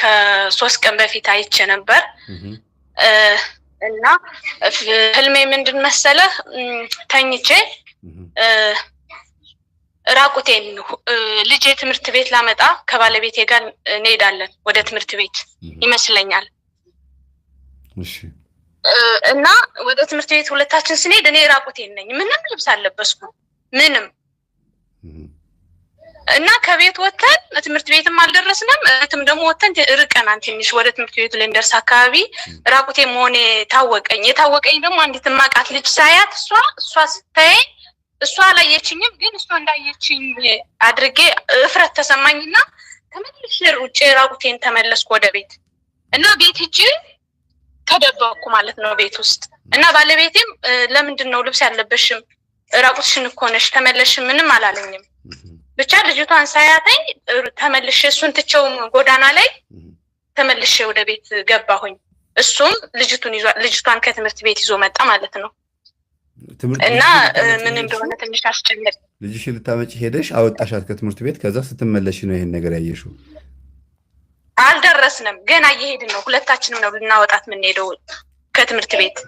ከ3 ቀን በፊት አይቼ ነበር። እና ህልሜ ምንድን መሰለህ? ተኝቼ ራቁቴን ልጄ ትምህርት ቤት ላመጣ ከባለቤቴ ጋር እንሄዳለን ወደ ትምህርት ቤት ይመስለኛል። እና ወደ ትምህርት ቤት ሁለታችን ስንሄድ እኔ ራቁቴን ነኝ፣ ምንም ልብስ አልለበስኩም፣ ምንም። እና ከቤት ወተን ትምህርት ቤትም አልደረስንም። እትም ደግሞ ወተን ርቀናል ትንሽ፣ ወደ ትምህርት ቤቱ ልንደርስ አካባቢ ራቁቴ መሆኔ ታወቀኝ። የታወቀኝ ደግሞ አንዲት የማውቃት ልጅ ሳያት እሷ ስታየኝ እሷ አላየችኝም፣ ግን እሷ እንዳየችኝ አድርጌ እፍረት ተሰማኝና ተመልሼ ሩጬ ራቁቴን ተመለስኩ ወደ ቤት። እና ቤት ሂጄ ተደበቅኩ ማለት ነው ቤት ውስጥ። እና ባለቤቴም ለምንድን ነው ልብስ ያለበሽም? ራቁትሽን እኮ ነሽ፣ ተመለሽ ምንም አላለኝም። ብቻ ልጅቷን ሳያተኝ ተመልሼ እሱን ትቼው ጎዳና ላይ ተመልሼ ወደ ቤት ገባሁኝ። እሱም ልጅቱን ይዞ ልጅቷን ከትምህርት ቤት ይዞ መጣ ማለት ነው። እና ምን እንደሆነ ትንሽ አስጨነቅ። ልጅሽን ልታመጪ ሄደሽ አወጣሻት ከትምህርት ቤት። ከዛ ስትመለሽ ነው ይሄን ነገር ያየሽው? አልደረስንም፣ ገና እየሄድን ነው። ሁለታችንም ነው ልናወጣት የምንሄደው ከትምህርት ቤት።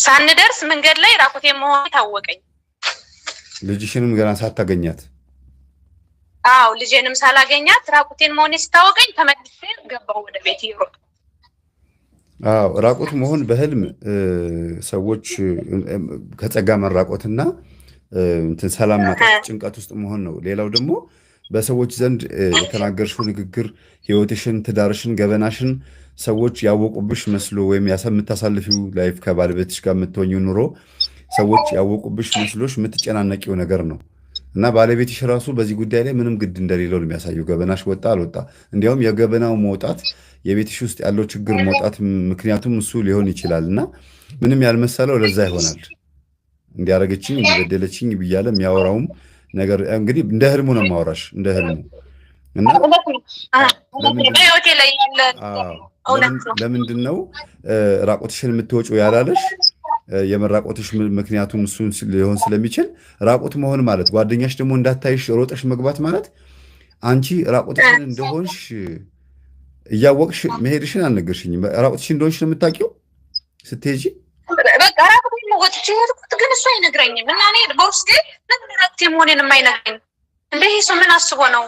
ሳንደርስ መንገድ ላይ ራቁቴ መሆን ታወቀኝ። ልጅሽንም ገና ሳታገኛት? አዎ፣ ልጄንም ሳላገኛት ራቁቴን መሆኔ ስታወቀኝ ተመልሼ ገባሁ ወደ ቤት እየሮጥኩ። አዎ፣ ራቁት መሆን በህልም ሰዎች ከጸጋ መራቆትና እንትን ሰላም ማጣት፣ ጭንቀት ውስጥ መሆን ነው። ሌላው ደግሞ በሰዎች ዘንድ የተናገርሽው ንግግር ህይወትሽን፣ ትዳርሽን፣ ገበናሽን ሰዎች ያወቁብሽ መስሎ ወይም የምታሳልፊው life ከባለቤትሽ ጋር የምትሆኚው ኑሮ ሰዎች ያወቁብሽ መስሎሽ የምትጨናነቂው ነገር ነው። እና ባለቤትሽ ራሱ በዚህ ጉዳይ ላይ ምንም ግድ እንደሌለው ነው የሚያሳየው። ገበናሽ ወጣ አልወጣ፣ እንዲያውም የገበናው መውጣት የቤትሽ ውስጥ ያለው ችግር መውጣት ምክንያቱም እሱ ሊሆን ይችላል። እና ምንም ያልመሰለው ለዛ ይሆናል። እንዲያረገችኝ እንዲበደለችኝ ብያለ የሚያወራውም ነገር እንግዲህ እንደ ህልሙ ነው የማወራሽ፣ እንደ ህልሙ። እና በህይወቴ ላይ ያለ እውነት ነው። ለምንድን ነው ራቁትሽን የምትወጪው ያላለሽ? የመራቆትሽ ምክንያቱም እሱን ሊሆን ስለሚችል። ራቁት መሆን ማለት ጓደኛሽ ደግሞ እንዳታይሽ ሮጠሽ መግባት ማለት አንቺ ራቁትሽን እንደሆንሽ እያወቅሽ መሄድሽን አልነገርሽኝም። ራቁትሽን እንደሆንሽ ነው የምታውቂው ስትሄጂ? በቃ ራቁቴን ነው ወጥቼ የሄድኩት፣ ግን እሱ አይነግረኝም። እና እኔ በውስጤ ለምን ራቁቴ መሆኔን የማይነግረኝ? እንደ ይሄ ሰው ምን አስቦ ነው?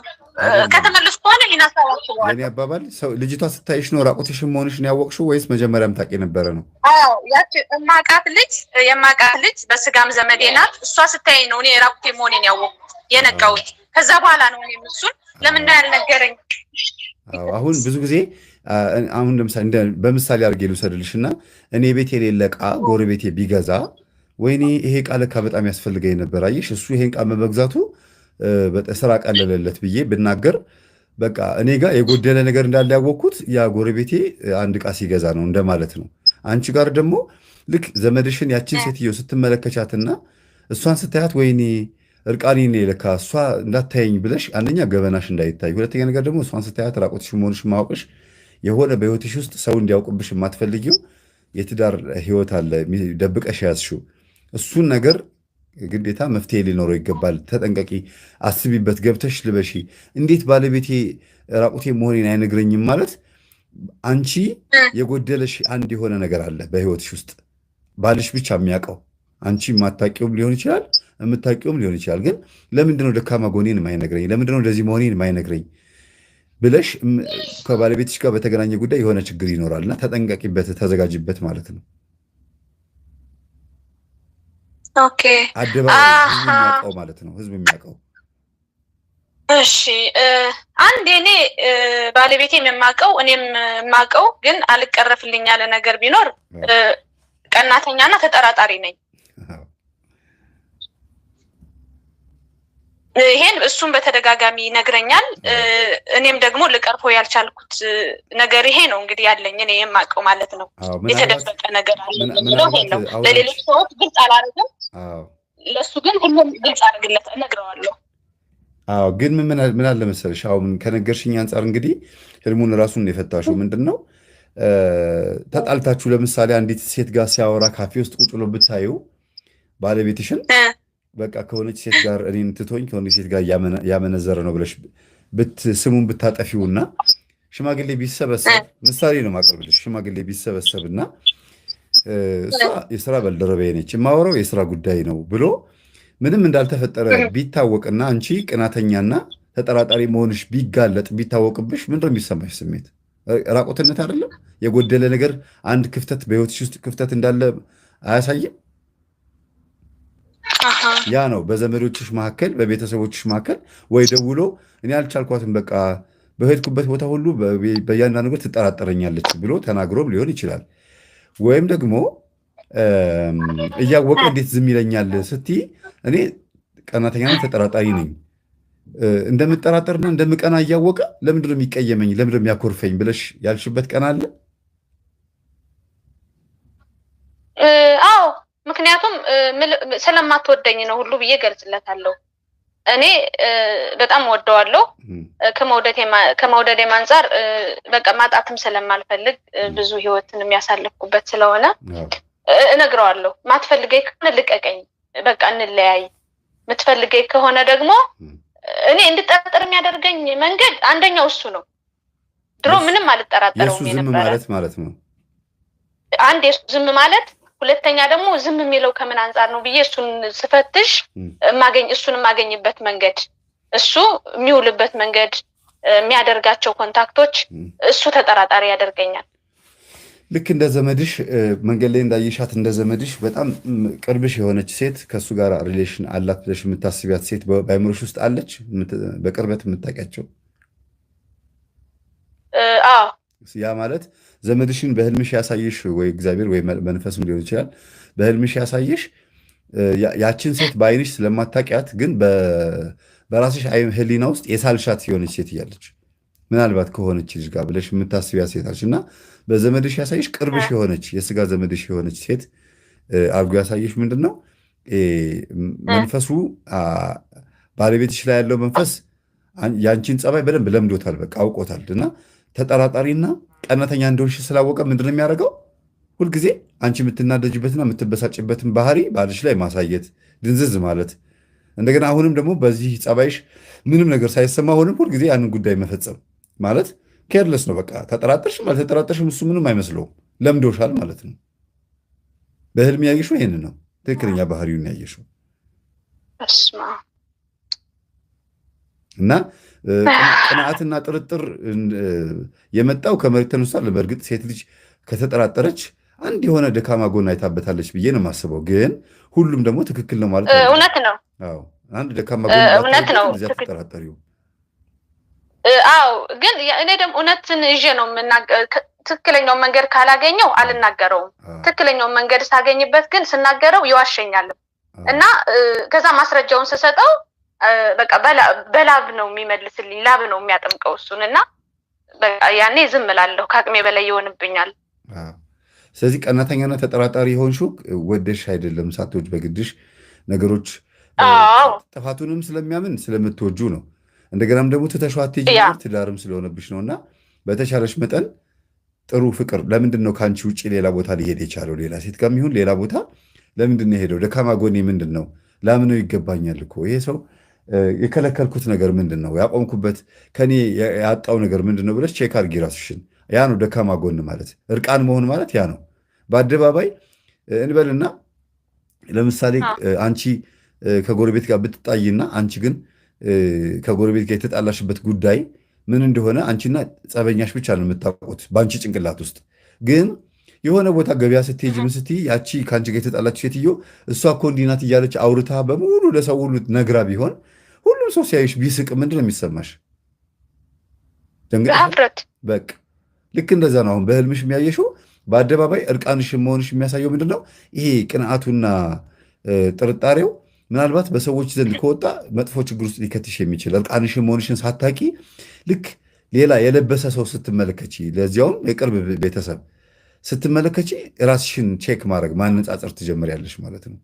ከተመለስኩ በኋላ ይሄን ሀሳብ አስበዋለሁ። የኔ አባባል ሰው ልጅቷ ስታይሽ ነው ራቁትሽን መሆንሽን ያወቅሽው ወይስ መጀመሪያም ታውቂ ነበረ ነው? አዎ፣ ያቺ የማውቃት ልጅ በስጋም ዘመዴ ናት። እሷ ስታይ ነው እኔ ራቁቴ መሆኔን ያወቅኩት የነቃሁት። ከዛ በኋላ ነው እኔም እሱን ለምን ነው ያልነገረኝ? አዎ፣ አሁን ብዙ ጊዜ አሁን ለምሳሌ በምሳሌ አድርጌ ልውሰድልሽ እና እኔ ቤት የሌለ ዕቃ ጎረቤቴ ቢገዛ ወይኔ ይሄ ዕቃ ለካ በጣም ያስፈልገኝ ነበር፣ አየሽ እሱ ይሄን ዕቃ በመግዛቱ ስራ ቀለለለት ብዬ ብናገር በቃ እኔ ጋር የጎደለ ነገር እንዳለ ያወቅኩት ያ ጎረቤቴ አንድ ዕቃ ሲገዛ ነው እንደማለት ነው። አንቺ ጋር ደግሞ ልክ ዘመድሽን ያችን ሴትዮ ስትመለከቻትና እሷን ስታያት ወይኔ እርቃኔን ነው ለካ እሷ እንዳታየኝ ብለሽ አንደኛ ገበናሽ እንዳይታይ፣ ሁለተኛ ነገር ደግሞ እሷን ስታያት ራቁትሽ መሆንሽ ማወቅሽ የሆነ በህይወትሽ ውስጥ ሰው እንዲያውቅብሽ የማትፈልጊው የትዳር ህይወት አለ ደብቀሽ ያዝሽው። እሱን ነገር ግዴታ መፍትሄ ሊኖረው ይገባል። ተጠንቀቂ፣ አስቢበት፣ ገብተሽ ልበሺ። እንዴት ባለቤቴ ራቁቴ መሆኔን አይነግረኝም ማለት አንቺ የጎደለሽ አንድ የሆነ ነገር አለ በህይወትሽ ውስጥ ባልሽ ብቻ የሚያውቀው፣ አንቺ የማታውቂውም ሊሆን ይችላል፣ የምታውቂውም ሊሆን ይችላል። ግን ለምንድነው ደካማ ጎኔን የማይነግረኝ? ለምንድነው እንደዚህ መሆኔን የማይነግረኝ ብለሽ ከባለቤትሽ ጋር በተገናኘ ጉዳይ የሆነ ችግር ይኖራልና ተጠንቀቂበት፣ ተዘጋጅበት ማለት ነው። አደባባይ ህዝብ የሚያውቀው ማለት ነው። ህዝብ የሚያውቀው። እሺ፣ አንድ እኔ ባለቤቴም የማውቀው እኔም የማውቀው ግን አልቀረፍልኝ ያለ ነገር ቢኖር ቀናተኛና ተጠራጣሪ ነኝ። ይሄን እሱም በተደጋጋሚ ይነግረኛል። እኔም ደግሞ ልቀርፎ ያልቻልኩት ነገር ይሄ ነው እንግዲህ ያለኝ እኔ የማውቀው ማለት ነው። የተደበቀ ነገር አለ የምለው ይሄ ነው። ለሌሎች ሰዎች ግልጽ አላደርግም። ለእሱ ግን ሁሉም ግልጽ አደርግለት እነግረዋለሁ። አዎ፣ ግን ምን አለ መሰለሽ፣ አሁን ከነገርሽኝ አንጻር እንግዲህ ህልሙን ራሱን የፈታሽው ምንድን ነው? ተጣልታችሁ ለምሳሌ አንዲት ሴት ጋር ሲያወራ ካፌ ውስጥ ቁጭ ብሎ ብታዩ ባለቤትሽን በቃ ከሆነች ሴት ጋር እኔን ትቶኝ ከሆነች ሴት ጋር ያመነዘረ ነው ብለሽ ስሙን ብታጠፊውና ሽማግሌ ቢሰበሰብ፣ ምሳሌ ነው የማቀርብልሽ። ሽማግሌ ቢሰበሰብና እሷ የስራ ባልደረባዬ ነች፣ የማወራው የስራ ጉዳይ ነው ብሎ ምንም እንዳልተፈጠረ ቢታወቅና አንቺ ቅናተኛና ተጠራጣሪ መሆንሽ ቢጋለጥ ቢታወቅብሽ ምንድን ነው የሚሰማሽ ስሜት? ራቁትነት አይደለም? የጎደለ ነገር፣ አንድ ክፍተት በህይወትሽ ውስጥ ክፍተት እንዳለ አያሳይም? ያ ነው በዘመዶችሽ መካከል በቤተሰቦችሽ መካከል ወይ ደውሎ እኔ አልቻልኳትም፣ በቃ በሄድኩበት ቦታ ሁሉ በእያንዳንዱ ነገር ትጠራጠረኛለች ብሎ ተናግሮም ሊሆን ይችላል። ወይም ደግሞ እያወቀ እንዴት ዝም ይለኛል ስትይ፣ እኔ ቀናተኛና ተጠራጣሪ ነኝ፣ እንደምጠራጠርና እንደምቀና እያወቀ ለምንድን ነው የሚቀየመኝ፣ ለምንድን ነው የሚያኮርፈኝ ብለሽ ያልሽበት ቀን አለ? አዎ፣ ምክንያቱም ስለማትወደኝ ነው ሁሉ ብዬ ገልጽለታለሁ። እኔ በጣም ወደዋለሁ። ከመውደዴም አንጻር በቃ ማጣትም ስለማልፈልግ፣ ብዙ ህይወትን የሚያሳልፍኩበት ስለሆነ እነግረዋለሁ። ማትፈልገኝ ከሆነ ልቀቀኝ፣ በቃ እንለያይ። የምትፈልገኝ ከሆነ ደግሞ እኔ እንድጠራጠር የሚያደርገኝ መንገድ አንደኛው እሱ ነው። ድሮ ምንም አልጠራጠረውም የነበረ ማለት ማለት ነው። አንድ የሱ ዝም ማለት፣ ሁለተኛ ደግሞ ዝም የሚለው ከምን አንጻር ነው ብዬ እሱን ስፈትሽ እሱን የማገኝበት መንገድ፣ እሱ የሚውልበት መንገድ፣ የሚያደርጋቸው contact ኦች እሱ ተጠራጣሪ ያደርገኛል። ልክ እንደ ዘመድሽ፣ መንገድ ላይ እንዳየሻት እንደ ዘመድሽ በጣም ቅርብሽ የሆነች ሴት ከእሱ ጋር relation አላት ብለሽ የምታስቢያት ሴት በአይምሮሽ ውስጥ አለች? በቅርበት የምታውቂያቸው? አዎ። ያ ማለት ዘመድሽን በህልምሽ ያሳየሽ ወይ እግዚአብሔር ወይ መንፈስም ሊሆን ይችላል። በህልምሽ ያሳየሽ ያችን ሴት በአይንሽ ስለማታውቂያት ግን በራስሽ ህሊና ውስጥ የሳልሻት የሆነች ሴት እያለች ምናልባት ከሆነች ልጅ ጋር ብለሽ የምታስቢያት ሴት አለች። እና በዘመድሽ ያሳየሽ ቅርብሽ የሆነች የስጋ ዘመድሽ የሆነች ሴት አድርጎ ያሳየሽ ምንድን ነው መንፈሱ? ባለቤትሽ ላይ ያለው መንፈስ ያንቺን ጸባይ በደንብ ለምዶታል፣ በቃ አውቆታል። እና ተጠራጣሪና ቀናተኛ እንደሆንሽ ስላወቀ ምንድን ነው የሚያደርገው? ሁልጊዜ አንቺ የምትናደጅበትና የምትበሳጭበትን ባህሪ ባልሽ ላይ ማሳየት፣ ድንዝዝ ማለት፣ እንደገና አሁንም ደግሞ በዚህ ጸባይሽ ምንም ነገር ሳይሰማ አሁንም ሁልጊዜ ያንን ጉዳይ መፈጸም ማለት careless ነው። በቃ ተጠራጠርሽም አልተጠራጠርሽም እሱ ምንም አይመስለውም፣ ለምዶሻል ማለት ነው። በህልም ያየሽው ይሄንን ነው፣ ትክክለኛ ባህሪውን ያየሽው። እና ቅንዓትና ጥርጥር የመጣው ከመሬት ተነስቷል። በእርግጥ ሴት ልጅ ከተጠራጠረች አንድ የሆነ ደካማ ጎን አይታበታለች ብዬ ነው የማስበው። ግን ሁሉም ደግሞ ትክክል ነው ማለት እውነት ነው። አዎ፣ አንድ ደካማ ጎን እውነት ነው። ተጠራጠሪው። አዎ፣ ግን እኔ ደግሞ እውነትን ይዤ ነው የምናገር። ትክክለኛውን መንገድ ካላገኘው አልናገረውም። ትክክለኛውን መንገድ ሳገኝበት ግን ስናገረው ይዋሸኛል። እና ከዛ ማስረጃውን ስሰጠው በቃ በላብ ነው የሚመልስልኝ፣ ላብ ነው የሚያጠምቀው እሱን። እና በቃ ያኔ ዝም እላለሁ፣ ከአቅሜ በላይ ይሆንብኛል። ስለዚህ ቀናተኛና ተጠራጣሪ የሆንሽው ወደሽ አይደለም፣ ሳትወጅ በግድሽ ነገሮች ጥፋቱንም ስለሚያምን ስለምትወጁ ነው። እንደገናም ደግሞ ትተሽው አትሄጂ ትዳርም ስለሆነብሽ ነው። እና በተቻለሽ መጠን ጥሩ ፍቅር፣ ለምንድን ነው ከአንቺ ውጭ ሌላ ቦታ ሊሄድ የቻለው? ሌላ ሴት ጋር ይሁን ሌላ ቦታ ለምንድን ነው የሄደው? ደካማ ጎኔ ምንድን ነው? ላምነው ይገባኛል እኮ ይሄ ሰው፣ የከለከልኩት ነገር ምንድን ነው? ያቆምኩበት ከኔ ያጣው ነገር ምንድን ነው ብለሽ check አድርጊ ራስሽን። ያ ነው ደካማ ጎን ማለት፣ እርቃን መሆን ማለት ያ ነው። በአደባባይ እንበልና ለምሳሌ አንቺ ከጎረቤት ጋር ብትጣይና አንቺ ግን ከጎረቤት ጋር የተጣላሽበት ጉዳይ ምን እንደሆነ አንቺና ጸበኛሽ ብቻ ነው የምታውቁት በአንቺ ጭንቅላት ውስጥ። ግን የሆነ ቦታ ገበያ ስትሄጂ ምን ስትይ ያቺ ከአንቺ ጋር የተጣላች ሴትዮ እሷ እኮ እንዲህ ናት እያለች አውርታ በሙሉ ለሰው ሁሉ ነግራ ቢሆን፣ ሁሉም ሰው ሲያይሽ ቢስቅ ምንድን ነው የሚሰማሽ? በቃ ልክ እንደዛ ነው። አሁን በህልምሽ የሚያየሽው በአደባባይ እርቃንሽ መሆንሽ የሚያሳየው ምንድን ነው? ይሄ ቅንዓቱና ጥርጣሬው ምናልባት በሰዎች ዘንድ ከወጣ መጥፎ ችግር ውስጥ ሊከትሽ የሚችል፣ እርቃንሽ መሆንሽን ሳታቂ ልክ ሌላ የለበሰ ሰው ስትመለከቺ፣ ለዚያውም የቅርብ ቤተሰብ ስትመለከቺ ራስሽን check ማድረግ፣ ማነጻጸር ትጀምሪያለሽ ማለት ነው።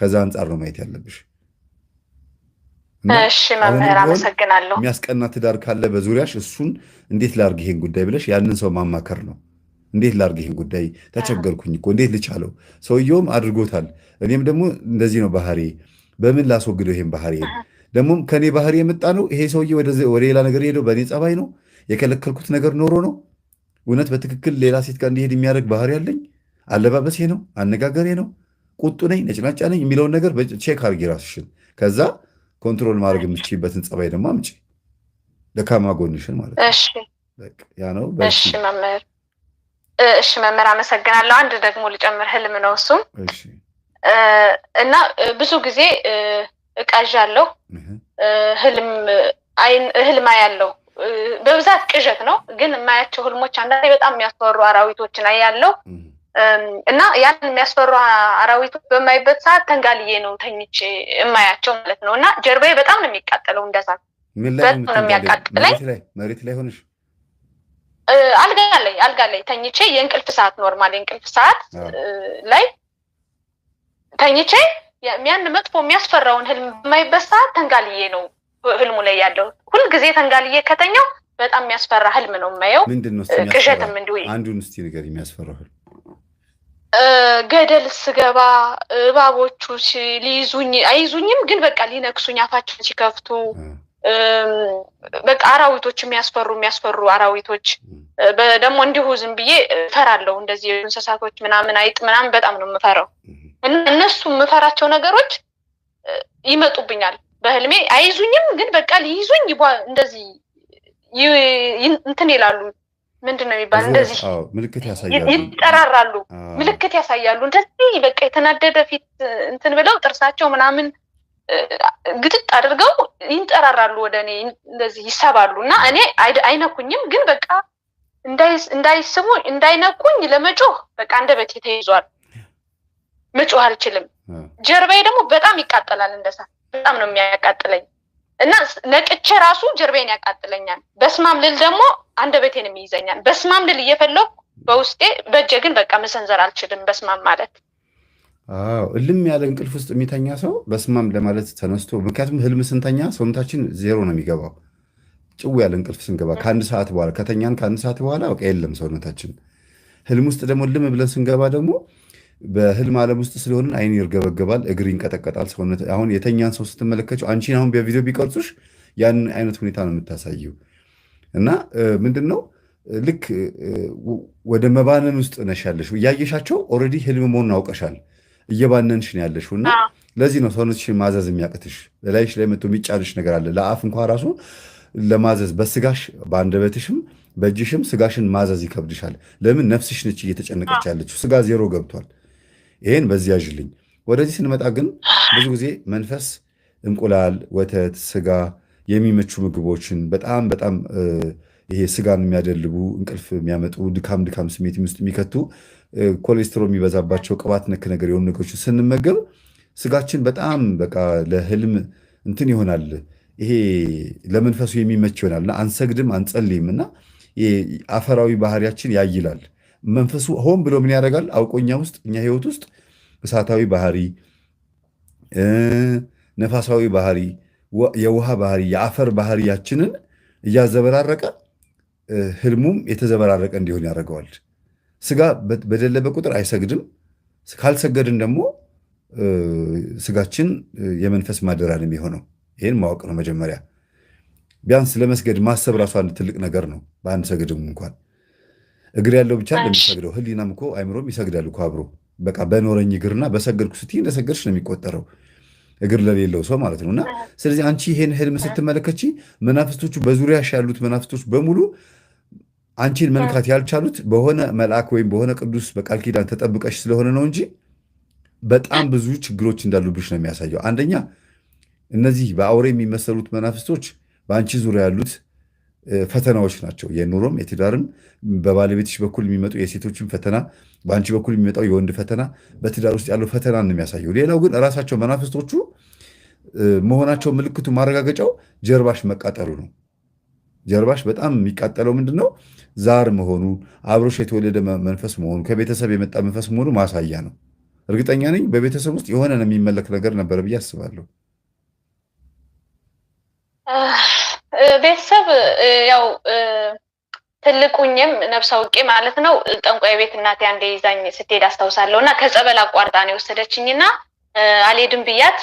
ከዛ አንጻር ነው ማየት ያለብሽ። እሺ መምህር፣ አመሰግናለሁ። የሚያስቀና ትዳር ካለ በዙሪያሽ እሱን እንዴት ላርግ ይሄን ጉዳይ ብለሽ ያንን ሰው ማማከር ነው። እንዴት ላርግ ይሄን ጉዳይ፣ ተቸገርኩኝ እኮ፣ እንዴት ልቻለው? ሰውየውም አድርጎታል፣ እኔም ደግሞ እንደዚህ ነው ባህሪ፣ በምን ላስወግደው ይሄን ባህሪ? ደግሞም ከኔ ባህሪ የመጣ ነው ይሄ ሰውዬ ወደ ሌላ ነገር ሄደው በእኔ ጸባይ ነው የከለከልኩት ነገር ኖሮ ነው እውነት በትክክል ሌላ ሴት ጋር እንዲሄድ የሚያደርግ ባህሪ ያለኝ አለባበሴ ነው፣ አነጋገሬ ነው፣ ቁጡ ነኝ፣ ነጭናጫ ነኝ የሚለውን ነገር check አድርጊ ራስሽን። ከዛ control ማድረግ የምትችይበትን ጸባይ ደግሞ አምጪ፣ ደካማ ጎንሽን ማለት ነው። ያ ነው። እሺ መምህር፣ እሺ መምህር አመሰግናለሁ። አንድ ደግሞ ልጨምር፣ ህልም ነው እሱም እና ብዙ ጊዜ እቃዣለሁ፣ ህልም አያለሁ። በብዛት ቅዠት ነው፣ ግን የማያቸው ህልሞች አንዳንዴ በጣም የሚያስፈሩ አራዊቶችን አያለሁ እና ያን የሚያስፈሩ አራዊቶች በማይበት ሰዓት ተንጋልዬ ነው ተኝቼ የማያቸው ማለት ነው። እና ጀርባዬ በጣም ነው የሚቃጠለው፣ እንደዛ በጣም ነው የሚያቃጥለኝ። መሬት ላይ ሆነሽ? አልጋ ላይ ተኝቼ የእንቅልፍ ሰዓት፣ normal የእንቅልፍ ሰዓት ላይ ተኝቼ ያን መጥፎ የሚያስፈራውን ህልም በማይበት ሰዓት ተንጋልዬ ነው ህልሙ ላይ ያለው። ሁልጊዜ ተንጋልዬ ከተኛው በጣም የሚያስፈራ ህልም ነው የማየው። ምንድን ነው? ቅዠትም እንዲሁ። አንዱን እስቲ ንገሪኝ፣ የሚያስፈራው ህልም። ገደል ስገባ እባቦቹ ሊይዙኝ፣ አይዙኝም፣ ግን በቃ ሊነክሱኝ አፋቸውን ሲከፍቱ፣ በቃ አራዊቶች፣ የሚያስፈሩ የሚያስፈሩ አራዊቶች ደግሞ እንዲሁ ዝም ብዬ እፈራለሁ። እንደዚህ እንስሳቶች ምናምን፣ አይጥ ምናምን በጣም ነው የምፈራው። እና እነሱ የምፈራቸው ነገሮች ይመጡብኛል በህልሜ። አይዙኝም፣ ግን በቃ ሊይዙኝ እንደዚህ እንትን ይላሉ። ምንድን ነው የሚባል፣ እንደዚህ ምልክት ያሳያሉ፣ ይጠራራሉ፣ ምልክት ያሳያሉ። እንደዚህ በቃ የተናደደ ፊት እንትን ብለው ጥርሳቸው ምናምን ግጥጥ አድርገው ይንጠራራሉ፣ ወደ እኔ እንደዚህ ይሳባሉ። እና እኔ አይነኩኝም፣ ግን በቃ እንዳይስቡ እንዳይነኩኝ ለመጮህ በቃ አንደበቴ ተይዟል። መጮህ አልችልም። ጀርባዬ ደግሞ በጣም ይቃጠላል፣ እንደሳ በጣም ነው የሚያቃጥለኝ። እና ነቅቼ ራሱ ጀርባዬን ያቃጥለኛል። በስማም ልል ደግሞ አንደበቴንም ይይዘኛል። በስማም ልል እየፈለኩ በውስጤ፣ በእጄ ግን በቃ መሰንዘር አልችልም። በስማም ማለት አዎ፣ እልም ያለ እንቅልፍ ውስጥ የሚተኛ ሰው በስማም ለማለት ተነስቶ፣ ምክንያቱም ህልም ስንተኛ ሰውነታችን ዜሮ ነው የሚገባው። ጭው ያለ እንቅልፍ ስንገባ ከአንድ ሰዓት በኋላ ከተኛን ከአንድ ሰዓት በኋላ በቃ የለም ሰውነታችን። ህልም ውስጥ ደግሞ እልም ብለን ስንገባ ደግሞ በህልም ዓለም ውስጥ ስለሆንን አይን ይርገበገባል፣ እግር ይንቀጠቀጣል። ሰውነት አሁን የተኛን ሰው ስትመለከችው፣ አንቺን አሁን በቪዲዮ ቢቀርጹሽ ያንን አይነት ሁኔታ ነው የምታሳየው። እና ምንድን ነው፣ ልክ ወደ መባነን ውስጥ ነሽ ያለሽው። እያየሻቸው already ህልም መሆኑን አውቀሻል። እየባነንሽ ነው ያለሽው። እና ለዚህ ነው ሰውነትሽን ማዘዝ የሚያቅትሽ። በላይሽ ላይ መቶ የሚጫንሽ ነገር አለ። ለአፍ እንኳ ራሱ ለማዘዝ በስጋሽ በአንደበትሽም በእጅሽም ስጋሽን ማዘዝ ይከብድሻል። ለምን? ነፍስሽ ነች እየተጨነቀች ያለችው። ስጋ ዜሮ ገብቷል። ይሄን በዚህ ያዥልኝ። ወደዚህ ስንመጣ ግን ብዙ ጊዜ መንፈስ እንቁላል፣ ወተት፣ ስጋ የሚመቹ ምግቦችን፣ በጣም በጣም ይሄ ስጋን የሚያደልቡ፣ እንቅልፍ የሚያመጡ፣ ድካም ድካም ስሜት ውስጥ የሚከቱ፣ ኮሌስትሮል የሚበዛባቸው፣ ቅባት ነክ ነገር የሆኑ ነገሮችን ስንመገብ ስጋችን በጣም በቃ ለህልም እንትን ይሆናል። ይሄ ለመንፈሱ የሚመች ይሆናል እና አንሰግድም፣ አንጸልይም እና አፈራዊ ባህሪያችን ያይላል። መንፈሱ ሆን ብሎ ምን ያደርጋል? አውቆ እኛ ውስጥ፣ እኛ ህይወት ውስጥ እሳታዊ ባህሪ፣ ነፋሳዊ ባህሪ፣ የውሃ ባህሪ፣ የአፈር ባህሪያችንን እያዘበራረቀ ህልሙም የተዘበራረቀ እንዲሆን ያደርገዋል። ስጋ በደለበ ቁጥር አይሰግድም። ካልሰገድን ደግሞ ስጋችን የመንፈስ ማደሪያ ነው የሚሆነው። ይህን ማወቅ ነው መጀመሪያ። ቢያንስ ለመስገድ ማሰብ ራሱ አንድ ትልቅ ነገር ነው። በአንድ ሰግድም እንኳን እግር ያለው ብቻ እንደሚሰግደው ህሊናም እኮ አይምሮም ይሰግዳል እኮ አብሮ። በቃ በኖረኝ እግርና በሰገድኩ ስትይ እንደሰገድሽ ነው የሚቆጠረው፣ እግር ለሌለው ሰው ማለት ነው። እና ስለዚህ አንቺ ይሄን ህልም ስትመለከቺ መናፍስቶቹ፣ በዙሪያሽ ያሉት መናፍስቶች በሙሉ አንቺን መንካት ያልቻሉት በሆነ መልአክ ወይም በሆነ ቅዱስ በቃል ኪዳን ተጠብቀሽ ስለሆነ ነው እንጂ በጣም ብዙ ችግሮች እንዳሉብሽ ነው የሚያሳየው። አንደኛ እነዚህ በአውሬ የሚመሰሉት መናፍስቶች በአንቺ ዙሪያ ያሉት ፈተናዎች ናቸው። የኑሮም የትዳርም፣ በባለቤትሽ በኩል የሚመጡ የሴቶችን ፈተና፣ በአንቺ በኩል የሚመጣው የወንድ ፈተና፣ በትዳር ውስጥ ያለው ፈተና ነው የሚያሳየው። ሌላው ግን ራሳቸው መናፍስቶቹ መሆናቸው ምልክቱ ማረጋገጫው ጀርባሽ መቃጠሉ ነው። ጀርባሽ በጣም የሚቃጠለው ምንድን ነው? ዛር መሆኑ፣ አብሮሽ የተወለደ መንፈስ መሆኑ፣ ከቤተሰብ የመጣ መንፈስ መሆኑ ማሳያ ነው። እርግጠኛ ነኝ በቤተሰብ ውስጥ የሆነ የሚመለክ ነገር ነበረ ብዬ አስባለሁ። ቤተሰብ ያው ትልቁኝም ነፍስ አውቄ ማለት ነው ጠንቋይ ቤት እናቴ አንዴ ይዛኝ ስትሄድ አስታውሳለሁ። እና ከጸበል አቋርጣ ነው የወሰደችኝ እና አልሄድም ብያት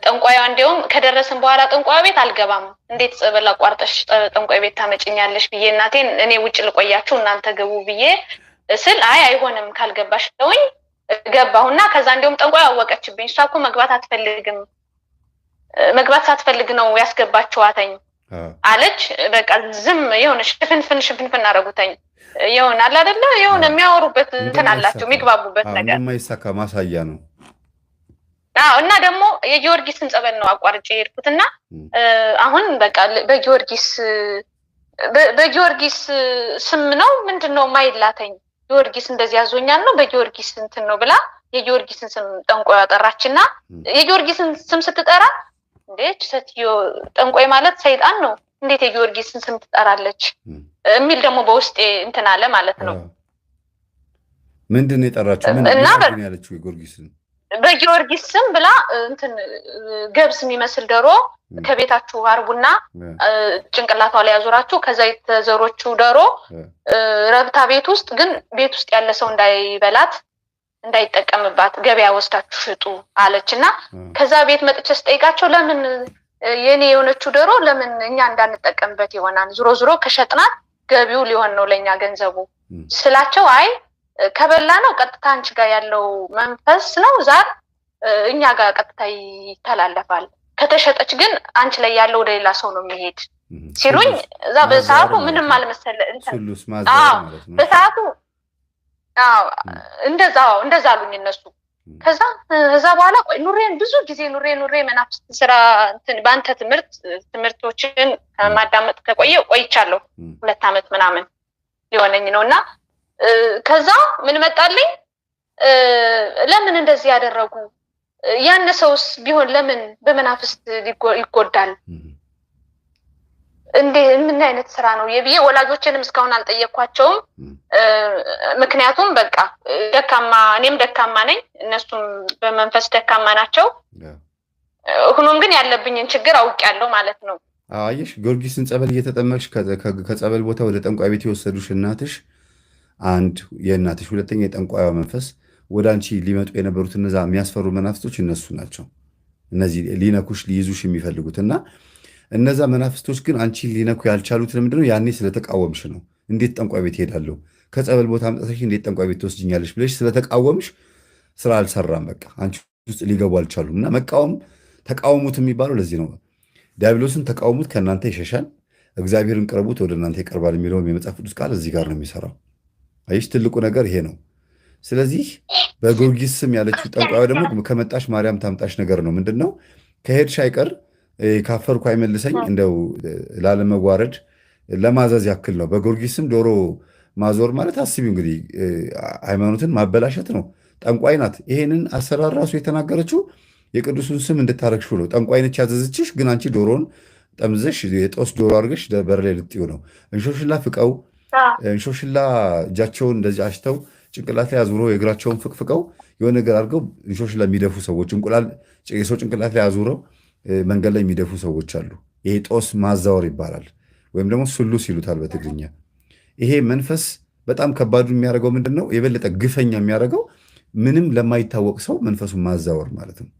ጠንቋዩ እንዲያውም ከደረስን በኋላ ጠንቋዩ ቤት አልገባም፣ እንዴት ጸበል አቋርጠሽ ጠንቋይ ቤት ታመጭኛለሽ ብዬ እናቴን እኔ ውጭ ልቆያችሁ እናንተ ግቡ ብዬ ስል አይ አይሆንም ካልገባሽ ብለውኝ ገባሁና ከዛ እንዲያውም ጠንቋዩ አወቀችብኝ። እሷ እኮ መግባት አትፈልግም፣ መግባት ሳትፈልግ ነው ያስገባችኋተኝ አለች። በቃ ዝም የሆነ ሽፍንፍን ሽፍንፍን አደረጉተኝ። የሆነ አለ አይደለ የሆነ የሚያወሩበት እንትን አላቸው የሚግባቡበት ነገር እንደማይሳካ ማሳያ ነው። አዎ። እና ደግሞ የጊዮርጊስን ጸበል ነው አቋርጬ የሄድኩት እና አሁን በቃ በጊዮርጊስ ስም ነው ምንድን ነው ማይላተኝ ጊዮርጊስ እንደዚህ ያዞኛል ነው በጊዮርጊስ እንትን ነው ብላ የጊዮርጊስን ስም ጠንቋይ ጠራችና የጊዮርጊስን ስም ስትጠራ እንዴች ሴትዮ ጠንቋይ ማለት ሰይጣን ነው፣ እንዴት የጊዮርጊስን ስም ትጠራለች የሚል ደግሞ በውስጤ እንትን አለ ማለት ነው። ምንድን ነው የጠራችው? ምን ያለችው የጊዮርጊስን? በጊዮርጊስ ስም ብላ እንትን ገብስ የሚመስል ዶሮ ከቤታችሁ አርቡና ጭንቅላቷ ላይ ያዞራችሁ፣ ከዛ የተዘሮችው ዶሮ ረብታ ቤት ውስጥ ግን ቤት ውስጥ ያለ ሰው እንዳይበላት እንዳይጠቀምባት ገበያ ወስዳችሁ ሽጡ አለች። እና ከዛ ቤት መጥቼ ስጠይቃቸው ለምን የኔ የሆነችው ዶሮ ለምን እኛ እንዳንጠቀምበት ይሆናል፣ ዞሮ ዞሮ ከሸጥናት ገቢው ሊሆን ነው ለእኛ ገንዘቡ ስላቸው፣ አይ ከበላ ነው ቀጥታ አንቺ ጋር ያለው መንፈስ ነው ዛር እኛ ጋር ቀጥታ ይተላለፋል፣ ከተሸጠች ግን አንቺ ላይ ያለው ወደ ሌላ ሰው ነው የሚሄድ ሲሉኝ፣ እዛ በሰዓቱ ምንም አልመሰለ በሰዓቱ እንደዛ እንደዛ አሉኝ እነሱ። ከዛ በኋላ ቆይ ኑሬን ብዙ ጊዜ ኑሬ ኑሬ መናፍስት ስራ በአንተ ትምህርቶችን ማዳመጥ ከቆየ ቆይቻለሁ፣ 2 ዓመት ምናምን ሊሆነኝ ነው። እና ከዛ ምን መጣልኝ፣ ለምን እንደዚህ ያደረጉ ያነ ሰውስ ቢሆን ለምን በመናፍስት ይጎዳል? እንዴ ምን አይነት ስራ ነው የብዬ ወላጆችንም እስካሁን አልጠየኳቸውም። ምክንያቱም በቃ ደካማ እኔም ደካማ ነኝ፣ እነሱም በመንፈስ ደካማ ናቸው። ሆኖም ግን ያለብኝን ችግር አውቄያለሁ ማለት ነው። አየሽ፣ ጊዮርጊስን ጸበል እየተጠመቅሽ ከጸበል ቦታ ወደ ጠንቋይ ቤት የወሰዱሽ እናትሽ አንድ የእናትሽ፣ ሁለተኛ የጠንቋይዋ መንፈስ ወደ አንቺ ሊመጡ የነበሩት እነዛ የሚያስፈሩ መናፍስቶች እነሱ ናቸው። እነዚህ ሊነኩሽ ሊይዙሽ የሚፈልጉት እና እነዛ መናፍስቶች ግን አንቺን ሊነኩ ያልቻሉት ለምንድን ነው? ያኔ ስለተቃወምሽ ነው። እንዴት ጠንቋይ ቤት እሄዳለሁ? ከጸበል ቦታ አምጥተሽ እንዴት ጠንቋይ ቤት ትወስጂኛለሽ? ብለሽ ስለተቃወምሽ ስራ አልሰራም። በቃ አንቺ ውስጥ ሊገቡ አልቻሉም። እና መቃወም ተቃውሙት የሚባለው ለዚህ ነው። ዲያብሎስን ተቃውሙት ከእናንተ ይሸሻል፣ እግዚአብሔርን ቅረቡት ወደ እናንተ ይቀርባል የሚለውም የመጽሐፍ ቅዱስ ቃል እዚህ ጋር ነው የሚሰራው። አይሽ ትልቁ ነገር ይሄ ነው። ስለዚህ በጊዮርጊስ ስም ያለችው ጠንቋዩ ደግሞ ከመጣሽ ማርያም ታምጣሽ ነገር ነው። ምንድን ነው ከሄድሽ አይቀር ካፈርኩ አይመልሰኝ እንደው ላለመዋረድ ለማዘዝ ያክል ነው። በጊዮርጊስ ስም ዶሮ ማዞር ማለት አስቢው እንግዲህ ሃይማኖትን ማበላሸት ነው። ጠንቋይ ናት። ይሄንን አሰራር ራሱ የተናገረችው የቅዱሱን ስም እንድታረግሽው ነው። ጠንቋይ ነች ያዘዘችሽ፣ ግን አንቺ ዶሮን ጠምዘሽ የጦስ ዶሮ አድርገሽ በር ላይ ልጥዩ ነው። እንሾሽላ ፍቀው እንሾሽላ እጃቸውን እንደዚህ አሽተው ጭንቅላት ላይ አዙረው የእግራቸውን ፍቅፍቀው የሆነ ነገር አድርገው እንሾሽላ የሚደፉ ሰዎች፣ እንቁላል የሰው ጭንቅላት ላይ አዙረው መንገድ ላይ የሚደፉ ሰዎች አሉ። ይሄ ጦስ ማዛወር ይባላል፣ ወይም ደግሞ ስሉስ ይሉታል በትግርኛ። ይሄ መንፈስ በጣም ከባዱ የሚያደርገው ምንድን ነው? የበለጠ ግፈኛ የሚያደርገው ምንም ለማይታወቅ ሰው መንፈሱን ማዛወር ማለት ነው።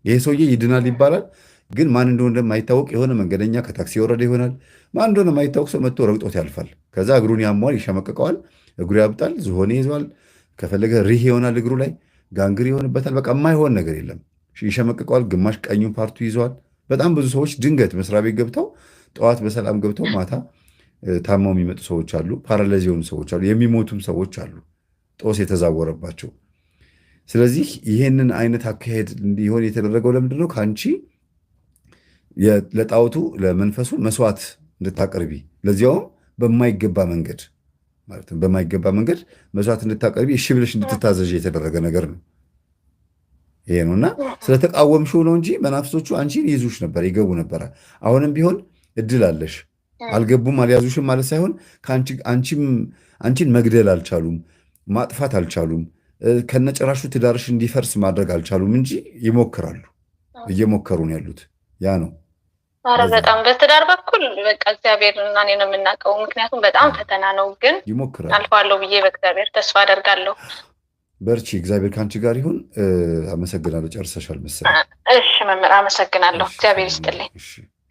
ይሄ ሰውዬ ይድናል ይባላል፣ ግን ማን እንደሆነ እንደማይታወቅ የሆነ መንገደኛ ከታክሲ የወረደ ይሆናል። ማን እንደሆነ የማይታወቅ ሰው መጥቶ ረግጦት ያልፋል። ከዛ እግሩን ያሟል፣ ይሸመቅቀዋል፣ እግሩ ያብጣል፣ ዝሆኔ ይዟል፣ ከፈለገ ሪህ ይሆናል፣ እግሩ ላይ gangrene ይሆንበታል። በቃ የማይሆን ነገር የለም። ይሸመቅቀዋል፣ ግማሽ ቀኙን part ኡ ይዘዋል። በጣም ብዙ ሰዎች ድንገት መስሪያ ቤት ገብተው ጠዋት በሰላም ገብተው ማታ ታመው የሚመጡ ሰዎች አሉ። paralyze የሆኑ ሰዎች አሉ። የሚሞቱም ሰዎች አሉ፣ ጦስ የተዛወረባቸው። ስለዚህ ይህንን አይነት አካሄድ እንዲሆን የተደረገው ለምንድን ነው? ከአንቺ ለጣዖቱ ለመንፈሱ መስዋዕት እንድታቀርቢ ለዚያውም በማይገባ መንገድ ማለት ነው። በማይገባ መንገድ መስዋዕት እንድታቀርቢ እሺ ብለሽ እንድትታዘዥ የተደረገ ነገር ነው ይሄ ነው። እና ስለተቃወምሽው ነው እንጂ መናፍሶቹ አንቺን ይይዙሽ ነበር፣ ይገቡ ነበረ። አሁንም ቢሆን እድል አለሽ። አልገቡም አልያዙሽም ማለት ሳይሆን አንቺን መግደል አልቻሉም፣ ማጥፋት አልቻሉም፣ ከነጭራሹ ትዳርሽ እንዲፈርስ ማድረግ አልቻሉም እንጂ ይሞክራሉ፣ እየሞከሩ ነው ያሉት። ያ ነው። ኧረ በጣም በትዳር በኩል በቃ እግዚአብሔር እና እኔ ነው የምናውቀው። ምክንያቱም በጣም ፈተና ነው፣ ግን ይሞክራሉ፣ አልፈዋለሁ ብዬ በእግዚአብሔር ተስፋ አደርጋለሁ። በርቺ፣ እግዚአብሔር ከአንቺ ጋር ይሁን። አመሰግናለሁ። ጨርሰሻል መሰለኝ። እሺ መምህር፣ አመሰግናለሁ። እግዚአብሔር ይስጥልኝ። እሺ።